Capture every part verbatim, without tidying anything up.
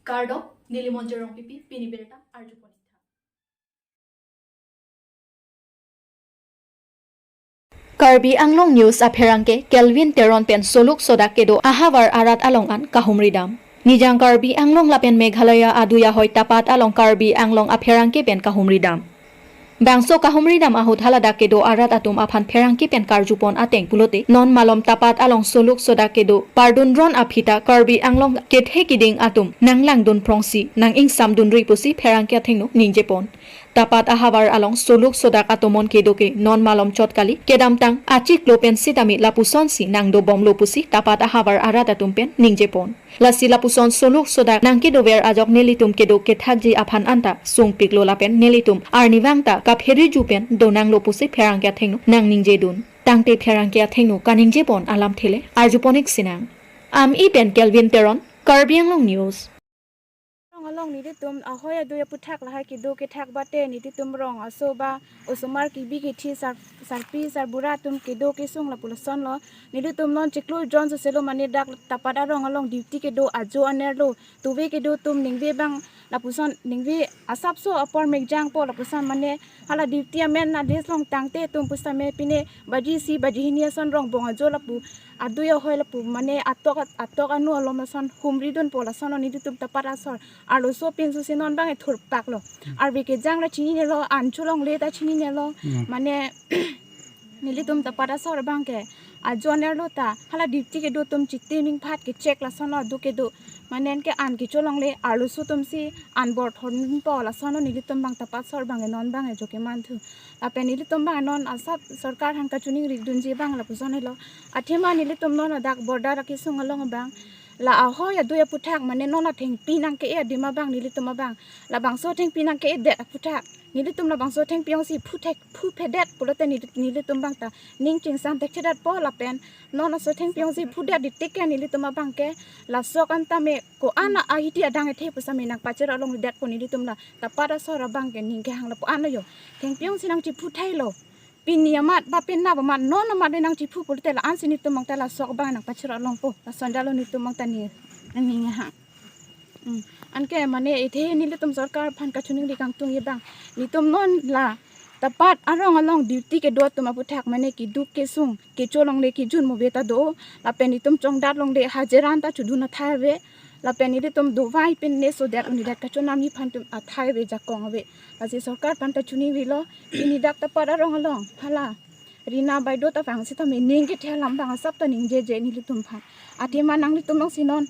Kardom, neli Monjir Rongpipi, pini birta arjupon-ik tha. Karbi Anglong News apherangke Kelvin Teron pen soluk sodak kedo ahavar arat along an kahumri dam. Nijang Karbi Anglong lapen Meghalaya adui ahoi Tapat along Karbi Anglong apherangke pen kahumri dam. Bangso kahumri dam ahut haladak kedo arat atum aphan pherangke pen karjupon ateng pulote non malom Tapat along soluk sodak kedo pardundron aphi ta Karbi Anglong kethe kiding atum nanglangdun phrongsi nang-ingsamdunri pusi pherangke athengno ningjepon. Tapat ahavar along soluk sodak atomon kedo ke non malom chot kali, kedamtang achiklo pen sitame lapusonsi nangdobomlo pusi Tapat ahavar arat atum pen ningjepon. Lasi lapuson soluk sodak nangkedover ajok nelitum kedo kethakji aphan anta sungpiklo lapen nelitum arnivang ta kapheriju pen donanglo pusi pherangke athengno nangningjedun. Tangte pherangke athengno kaningjepon alamthe le arjupon-ik sinang. Ami pen Kelvin Teron, Karbi Anglong News. Rong along nelitum ahoi adui aphuthak lahai kedo kethak bate nelitum rong aso ba osomar kebi kethi sar-, sarpi sarbura atum kedo kesung lapu lasonlo. Nelitum non chiklo jon soselo mane dak Tapat arong along duty kedo ajo anerlo. Tuve kedo atum ningve abang lapuson ningve asapso apor mekjangpo lapuson mane hala duty amen na des long tangte atum pusitame pine baji isi baji hini ason rong bong ajo lapu adui ahoi lapu mane atok atok anu alom ason humridunpo lason nelitum Tapat asor arloso pinso si non abang ethurpaklo. Arve kejang ra chininelo, an cholongle ta chininelo. Hmm. Mane nelitum Tapat asor abang ke ajo anerlo ta hala duty kedo atum chiti mingphat kechek lasonlo adu kedo. Mane ke an kecholongle arloso atum si an bor thonpo lason nelitum abang Tapat asor abang non abang ejo kemanthu. Lapen nelitum abang non asap sorkar aphan kachiningri dunji abang lapuson helo. Athema nelitum non adak border akesung along abang la ahoi adui aphuthak mane non athengpi nangke-e adim abang nelitum abang labangso athengpi nangke-edet aphuthak nelitum labangso athengpi ongsi phuthek phuphedet pulote neli-, nelitum abang ta ning chingsam thekthedetpo lapen non aso athengpi ongsi phudet ditik ke nelitum abang ke la sok an tame ko-an ahiti adang ethe pusitame nangpacherot longledetpo nelitum la Tapat asor abang ke ning kehang lapu-an lo yo. Thengpi ongsi nangchiphu thailo. Pini amat ba penap amat non amat le nangchiphu pulote la-ansi nelitum abang ta la sok abang nangpacherot longpo. Lason jalo nelitum abang ta ni nangning ha. Hmm. Anke mane ethe nelitum sorkar aphan kachiningri kangtungji abang. Nelitum non la Tapat arong along duty kedo atum aphuthak mane keduk kesung kecholongle kejun move ta do. Lapen nelitum chongdat longle hajira ta chodun athai ave. Lapen nelitum dovai pen ne sodet unidet kachonamji aphan atum athai ave jakong ave. Lasi sorkar aphan ta chiningrilo, pini dak Tapat arong along hala Rina Baido ta vang sitame ning kethe alam abang asap ta ningjeje nelitum aphan. Athema nanglitum ongsi non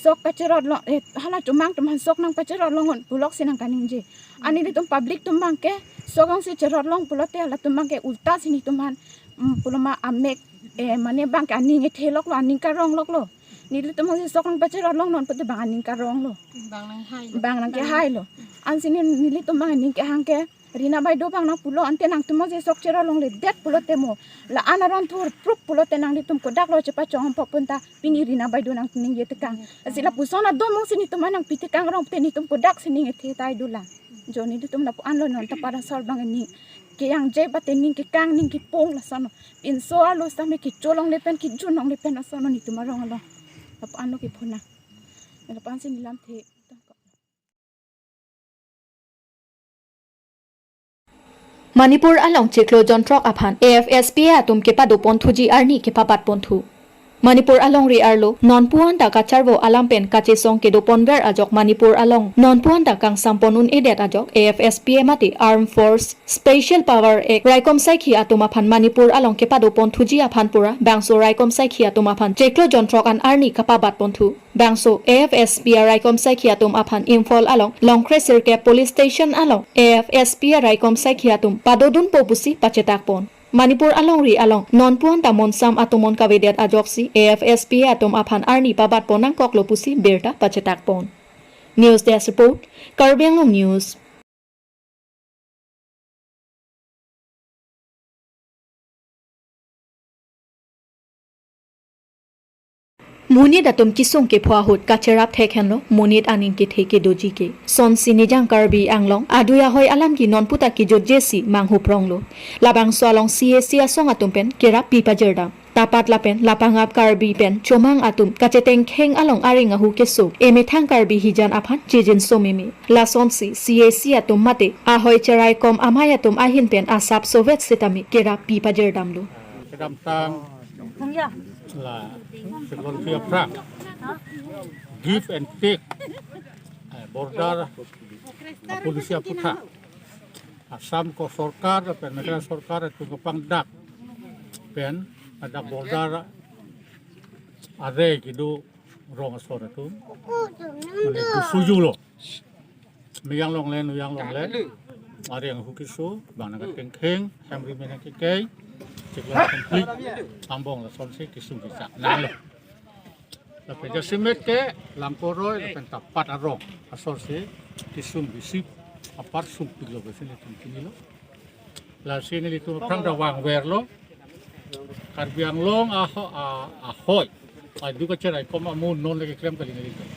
sok kacherot long, eh, hala chomang atum aphan sok nangpacherot long un puloksi nangkaningje. Ani nelitum public atum abang ke sok ongsi cherot long pulote halatum abang ke ulta si nelitum aphan, mm, puloma amek, eh, mane abang ke aning ethe loklo, aning karong loklo. Nelitum ongsi sok nangpacherot longnon pulote abang aning karonglo. Abang nanghailo. Abang nangkehailo. Ansi ne nelitum abang aning kehang ke Rina Baido abang nangpulo ante nangtum ongsi sok cherot longledet pulote mo la-an aron thurprup pulote nanglitum kodaklo chepachong ampok pun ta pini Rina Baido nangningje tekang. Lasi lapuson adomong si nelitum anang pitekang rong pute nelitum kodaksi ning ethe tai dolang. Jo nelitum lapu-an lo non Tapat asor abang ning keyangje bate ning kekang ning kepung lason. Pinso arlo sitame kecholongle pen kejun longle pen ason nelitum arong along. Lapu-an lo kephonang. Lapu-ansi nelamthe. Manipur along chiklo jonthrok aphan A F S P A atum kepadoponthuji arni kepabatponthu. Manipur alongri arlo nonpu-an ta kacharvo alam pen kachesong kedoponver ajok Manipur along nonpu-an ta kangsampon un-edet ajok A F S P A mate Armed Force Special Power Act raikom saikhi atum aphan Manipur along kepadoponthuji aphan pura bangso raikom saikhi atum aphan chiklo jonthrok an arni kapabatponthu. Bangso A F S P A raikom saikhi atum aphan Imphal along Longkresirkep Police Station along A F S P A raikom saikhi atum padodunpo pusi pachetakpon. Manipur alongri along nonpu-an ta monsam atomon kavedet ajoksi A F S P A atum aphan arni pabatpon nangkoklo pusi birta pachetakpon. News Desk Report, Karbi Anglong News. Monit atum kesung kepho ahut kacherap thekhenlo monit aning kethe kedoji ke. Sonsi nijang Karbi Anglong adui ahoi alam ke nonpu ta kejutjesi manghupronglo. Labangso along C A C asong atum pen kerap pipajirdam. Tapat lapen lapangap Karbi pen chomang atum kachetengkheng along areng ahu keso emethang Karbi hijan aphan chijinso meme. Lasonsi C A C atum mate ahoi cherai kom amei atum ahin pen asap sovet setame kera pi pajirdamlo. Kedamtang la security aphrang, give and take, eh, border, eh, policy aputhak Assam ko sorkar lapen Meghalaya sorkar atum kepangdak pen adak border are kedo rong asor atum mane kusujulo. Miyang longle, nuyang longle, areng ahu keso, bang nangkatengkheng, hem ri me nangkekei, chiklo konflik, ambong lasonsi kesung kechak nanglo. Lapen jasemet ke Langkoroi lapen Tapat arong asonsi kesung bisi apar sungpiklo besi nelitum chinilo. Lasi nelitum aphrang ta vangverlo. Karbi Anglong aho-, a-, ahoi, aduk acherai kom amu non le keklem kali nelitum.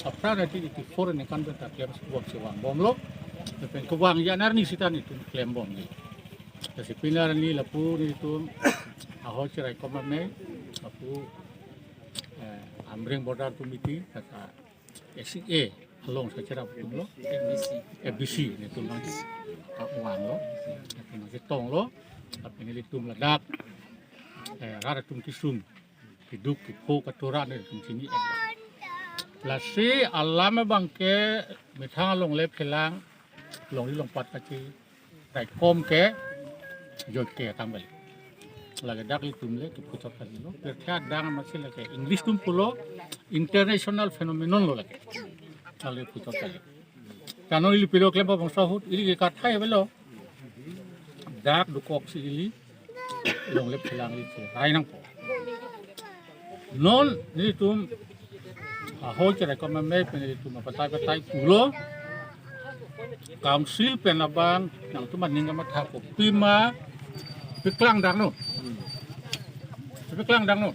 Aphrang nineteen eighty-four aningkan pen ta klem bom si vangbomlo. Lapen kevang ya arni sita nelitum klembomlo. Lasi pini arni lapu nelitum ahoi cherai kom amei, lapu, eh, Amreng Border Committee, kata S C A along sa cherap atumlo, F B C, F B C nelitum nangkevanglo, nelitum nangketonglo, lapen nelitum ladak, eh, rat atum kesung, keduk kepho katora nelitum chini-etlo. Lasi alam abangke methang alongle phelang, longri longpat kachi raikom ke joike akam kali. Lake dak ilitum le keputhot kalilo. Pirthe adang amatsi lake English atum pulo international phenomenon lo lake. Lake puthot kali. Kano ili pilo klem bangso ahut ili ke kathai avelo. Dak dokoksi ili longle phelang ili cherai nangpo. Non nelitum ahoi cherai kom amei pen nelitum apatai patai pulo. Council pen abang nangtum aning kamatha kopima paklang dangno. Paklang dangno.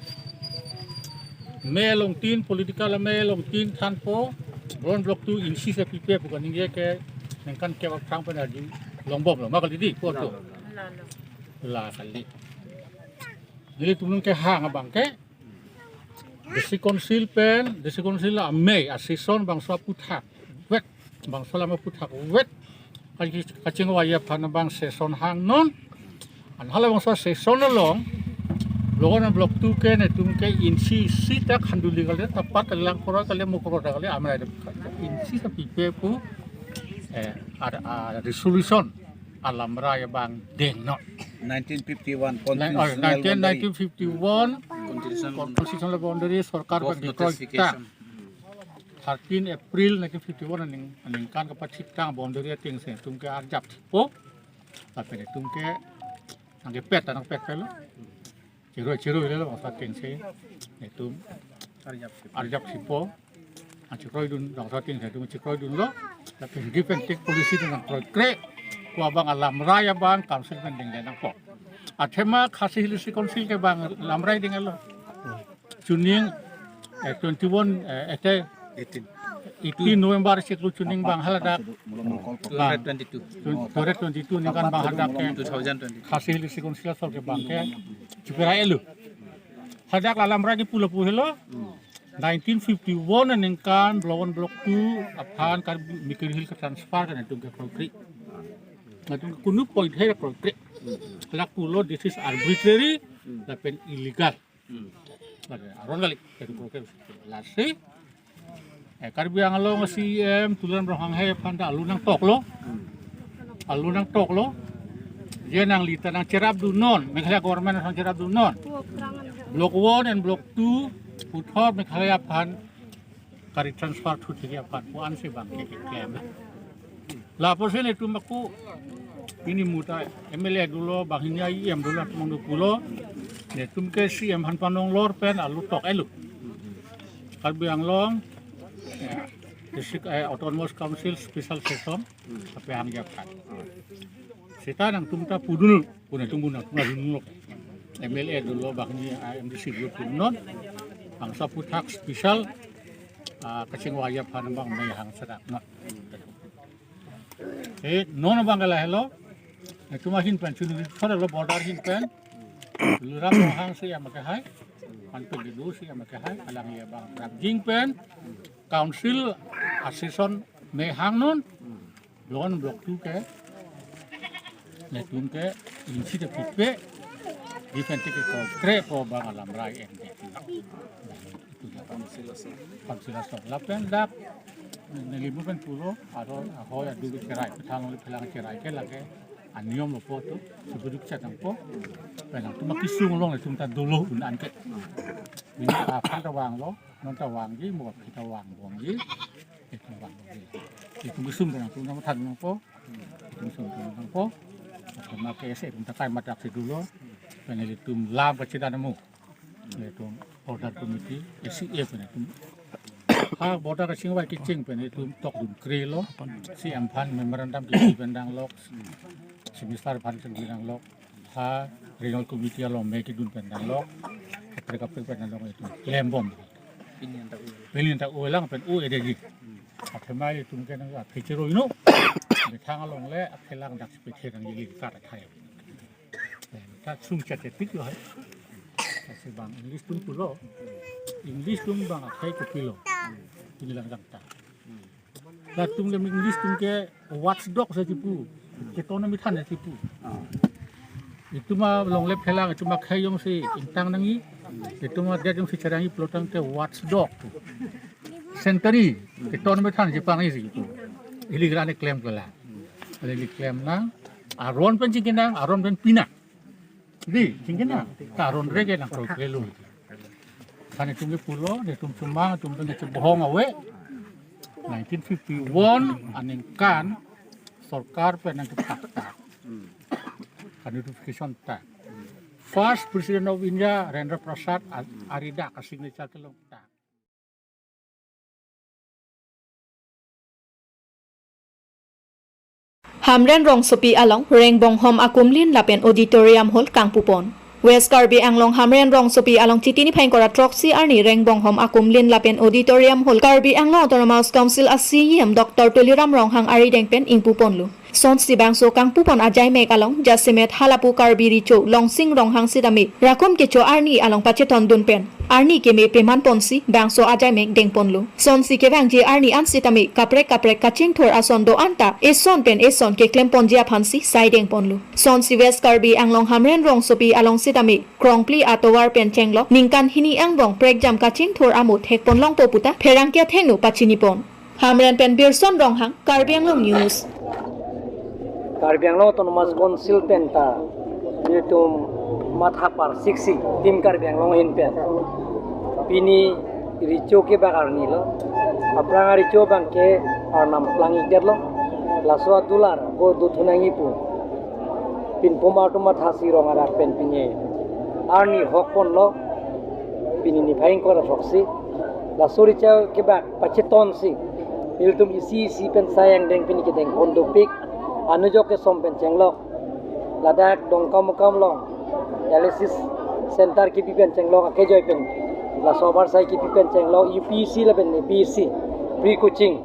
Mei along tin political amei along tin thanpo. Block one, Block two insi se pipe pu kaningje ke ningkan kep aphrang pen arjulongbomlo. Ma kali dei, po to. La kali. Nelitum nangkehang abangke District Council pen, District Council amei asession bangso aputhak vet, bangso alam aputhak vet, kachi-, kachingvai aphan abang session hangnon. An hala bangso session along Block one, Block two ke nelitum ke insi isi ta khanduli kali, Tapat kali, Langkoroi kali, Mukroh kali, amei atum insi ta pipe pu, eh, ada, ada resolution alamrai abang dengnon. Nineteen fifty-one Nine-, oh, constitutional nineteen, boundary. Nineteen fifty-one Constitutional constitutional boundary sorkar of pen kekroi notification. Tang. Thirteen April nineteen fifty-one aning, aningkan kepachitang boundary atengsi nelitum ke arjap thipo. Lapen nelitum ke nangkepet, nangpet pelo. Chiroi, chiroi lelo bangso atengsi nelitum arjap thipo. Arjap thipo. Nangchekroidun, bangso atengsi nelitum chekroidunlo. Lapen give and take policy nangkroikre. Ko abang alamrai abang council pen dengdeng nangpo. Athema Khasi Hills District Council ke bang lamrai denglo. Chuning, eh, twenty-one, eh, ete eighteen. Eighteen November chiklo chuning bang haladak. Two hundred twenty-two. Two hundred twenty-two aningkan bang hadak ke. Two thousand twenty. Khasi Hills District Council asor ke bang ke chipera elu. Hadak la lamrai ke pulo pu helo. Nineteen fifty-one aningkan Block one, Block two aphan Karbi Mikir Hill ke transfer ke nelitum ke kroikre. Nelitum ke kunu point he kroikre. Lak pulo this is arbitrary lapen illegal. Lake aron kali, kedo program. Lasi, eh, Karbi Anglong C E M Tuliram Ronghang hai aphan ta alo nangtoklo. Alo nangtoklo. Je nangli ta nangcherapdunnon, Meghalaya government nangcherapdunnon. Block one and Block two puthot Meghalaya aphan kari transfer thu thiri aphan pu ansi bang ke keklem. Lapusi nelitum ako pini muta M L A dolo, banghini E M dolo, atum do pulo. Nelitum ke C E M aphan panong lor pen alo tok elo. Karbi Anglong, ya, District, eh, Autonomous Council Special Session, ape hang japkan. Seta nangtum ta pudun. Pune tum puna puna dun lok. M L A dolo banghini, ah, M D C dolo pudun non. Bangso aputhak special, ah, kachingvai aphan bang mei hang sedak non. Eh, non bang kala helo. Eh, nelitum ahin pen chunu thor lo border ahin pen. Tuliram Ronghang si ama kehai, Pantu Gedo si ama kehai, alangli abang prapjin pen, council a-session me hang non, block one, block two ke, netum ke, insi de pipe, defense ke kongkre ko bang alam rai M D P. Itu ya, council asong. Lapen dak, nelimu pen pulo, aro, ahoi adu ke cherai, pethang le phelang cherai ke lake, aniyom lo po tu, sebuduk chatang po, penang tu makisung long, tum ta dolo un-an ke. Ini apa ta vanglo, non ta vangji, mo kita vang bongji, itu vang bongji. Itu kisum penang tu nama than nang po, itu kisum penang po, sama ke ese tum ta kai matak si dolo, penang tum lam ke cita nemu. Netum order committee, A C A pen netum. Ha border kachingvai kecheng pen netum tokdun krelo. C M aphan memorandum kepi pen danglok. Chief Minister aphan kepi danglok. Ha regional committee along me kedun pen danglok. Kaprek kaprek pen danglok netum klembom. Pini ta u lang pen u edegi. Athema netum ke nang athechero ino. Methang along le aphelang dak sepethe nang ili kar athai. Ta sung chat chat tik lo hai. Ta si bang English tum pulo. English tum bang akhai kopilo. Ini lang jang ta. Latum le English tum ke watchdog sa chipu. Keton mi than chipu. Itum along le phelang, itum akhai jongsi ingtang nangji. Itum adet jongsi cherangi pulo tangte watchdog. Sentry, keton mi than chepangji si chipu. Ili grane klem kela. Ili klem nang. Aron pen chingki nang, aron pen pi nang. Di, chingki nang. Ta aron rege nang kro klelo. Kan itum ke pulo, netum chomang, itum ke chebohong ave. Nineteen fifty-one aningkan sorkar pen nangkepak ta. Kan notification ta. First President of India, Rajendra Prasad, a-, ari dak a-signature kelong ta. Hamren rongsopi along Rengbonghom akumlin lapen auditorium hall kangpupon. West Karbi Anglong Hamren rongsopi along Chiti niphai ingkoi ra throksi arni Rengbonghom akumlin lapen auditorium hall Karbi Anglong Autonomous Council a-C E M Doctor Tuliram Ronghang arideng pen ingpuponlo. Sonsi bangso kangpupon ajaimek along jasemet halapu Karbi Recho Longsing Ronghang sitame rakom kecho arni along pachetondun pen arni keme pemanponsi bangso ajaimek dengponlo. Sonsi kevangji arni an sitame kaprek kaprek kachingthur ason do-an ta eson pen eson keklemponji aphansi sai dengponlo. Sonsi West Karbi Anglong Hamren rongsopi along sitame krongphli atovar pen chenglok ningkan hini angbong prekjam kachingthur amo thekponlongpo puta pherangke athengno pachinipon. Hamren pen Birson Ronghang, Karbi Anglong News. Karbi Anglong Autonomous Council pen ta netum matha parsiksi Team Karbi Anglong ahin pen. Pini Recho kebak arni lo. Aphrang a-Recho abang ke arnam plang-ikdetlo. Laso adular ko dothu nangji pu pinpum atum mathasi rong arat pen pini arni hokponlo. Pini niphai ingkoi ra throksi. Laso Recho kebak pachetonsi ilitum isi isi pen sai angdeng pini kedengpon dopik. Anujok kesom pen chenglok ladak Dongkamukam along dialysis center kepi pen chenglok akejoi pen, laso avarsai kepi pen chenglok U P S C lapen A P S C pre coaching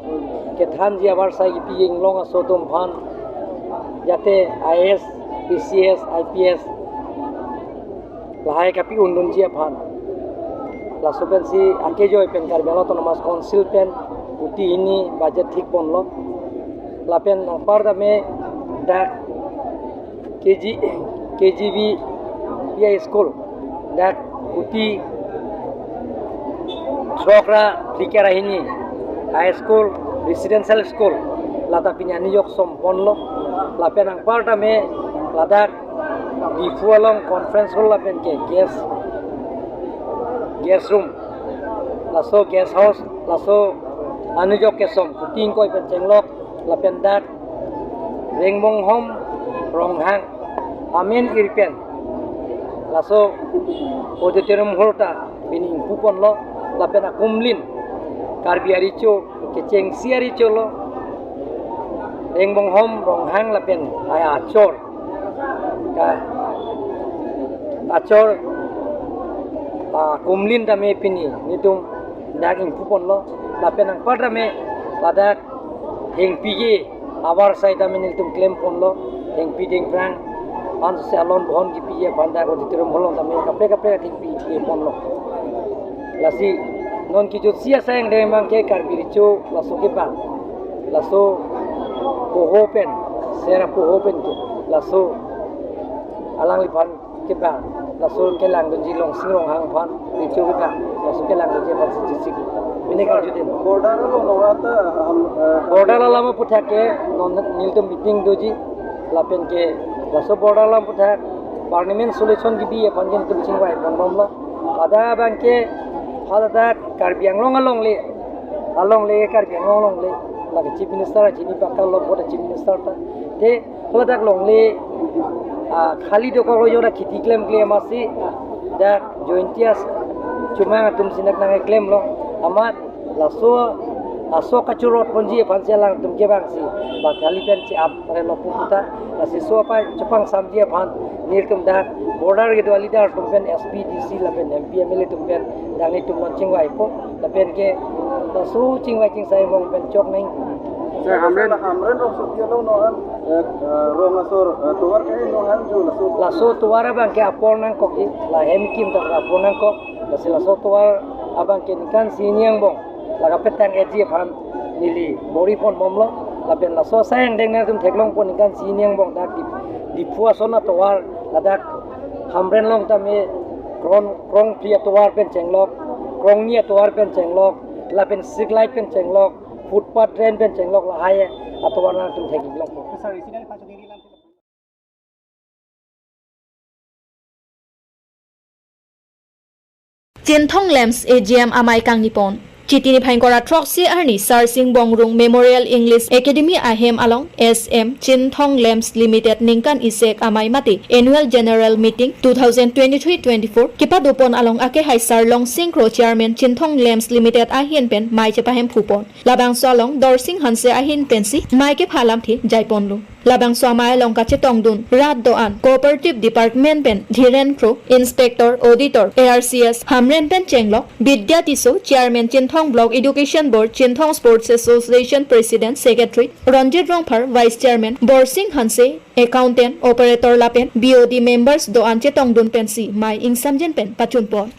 kethanji avarsai kepi inglong aso atum aphan, jate I A S, A C S, I P S lahai kapi-undunji aphan. Laso pensi akejoi pen Karbi Anglong Autonomous Council pen kuti hini budget thikponlo. Lapen anpar tame dak K G, K G V P I school, dak kuti throk ra phlikep ra hini high school, residential school, lata pini anujok somponlo. Lapen anpar tame ladak Diphu along conference hall lapen ke guest, guest room, laso guest house, laso anujok kesom kuti ingkoi pen chenglok, lapen dak Rengbonghom Ronghang amen ir pen laso auditorium hall ta pini ingpuponlo. Lapen akumlin Karbi a-Recho kechengsi a-Recho lo, Rengbonghom Ronghang lapen a-achor, ka achor, ah, akumlin tame pini netum dak ingpuponlo. Lapen anpar tame ladak hengpi ke avarsai tame nelitum klemponlo, hengpi dengprang, Ansi alon bohon kipi aphan dak auditorium hall along tame kaprek kaprek athengpi kipi ponlo. Lasi non kejutsi asai angdeng abangke Karbi Recho laso kebang, laso poho pen, sera poho pen ke, laso alangliphan kebang, laso kelangdunji Longsing Ronghang aphan Recho kebang, laso kelangdunji aphan si chesik. Pini kangjutin. Border along nongrata, um, eh, border alam aphuthak ke non nelitum meeting doji, lapen ke laso border alam aphuthak permanent solution kipi aphan ke nelitum chingvai ponbomlo. Pada abangke haladak Karbi Anglong alongle, alongle Karbi Anglong alongle, lake Chief Minister achini pakal lo boda Chief Minister ta. Te haladak longle, ah, khali dokoklo, jora kheti klemkle amatsi dak Jaintia chomang atum si dak nangklemlo. Amat laso aso kachorot ponji aphansi alangtum kevangsi ba khali pen che-ap relo pu puta. Lasi laso apa chepangsamji aphan nelitum dak border kedo a-leader atum pen, S P, D C lapen M P, M L A atum pen dak nelitum non chingvaipo. Lapen ke laso chingvai chingsai angbong pen chok nang. Sir, Hamren. Hamren Rongsopi along non, eh, eh, rong asor, eh, tovar ke non han ju laso. Laso tovar abangke apor nangkok ji, la hem kim ta apor nangkok. Lasi laso tovar abangke ningkan si hini angbong la kapetang-etji aphan neli bor-i ponbomlo. Lapen laso asai angdeng nangtum theklongpo, ningkan si hini angbong dak Dip-, Diphu ason atovar ladak Hamren along tame krong, krongphli atovar pen chenglok, krongni atovar pen chenglok, lapen street light pen chenglok, footpath drain pen chenglok, lahai atovar nangtum thek-ik longpo. Chinthong Lamps A G M amei kangni pon. Chiti niphai ingkoi ra throksi arni Sarsing Bongrung Memorial English Academy ahem along S M Chinthong Lamps Limited ningkan isek amei mate Annual General Meeting two thousand twenty-three twenty-four kepado pon along akehai Sar Longsing Kro, Chairman Chinthong Lamps Limited ahin pen mei chepahem phupon. Labangso along Dorsing Hanse ahin pensi mei kepha alamthe jaiponlo. Labangso amei along kachetongdun rat do-an Cooperative Department pen Dhiren Kro, Inspector, Auditor, A R C S Hamren pen chenglok, Bidya Tisso, Chairman Chinthong Block Education Board, Chinthong Sports Association President, Secretary, Ranjit Rongphar, Vice Chairman, Borsing Hanse, Accountant, Operator lapen B O D members do-an chetongdun pensi mei ingsamjin pen pachunpon.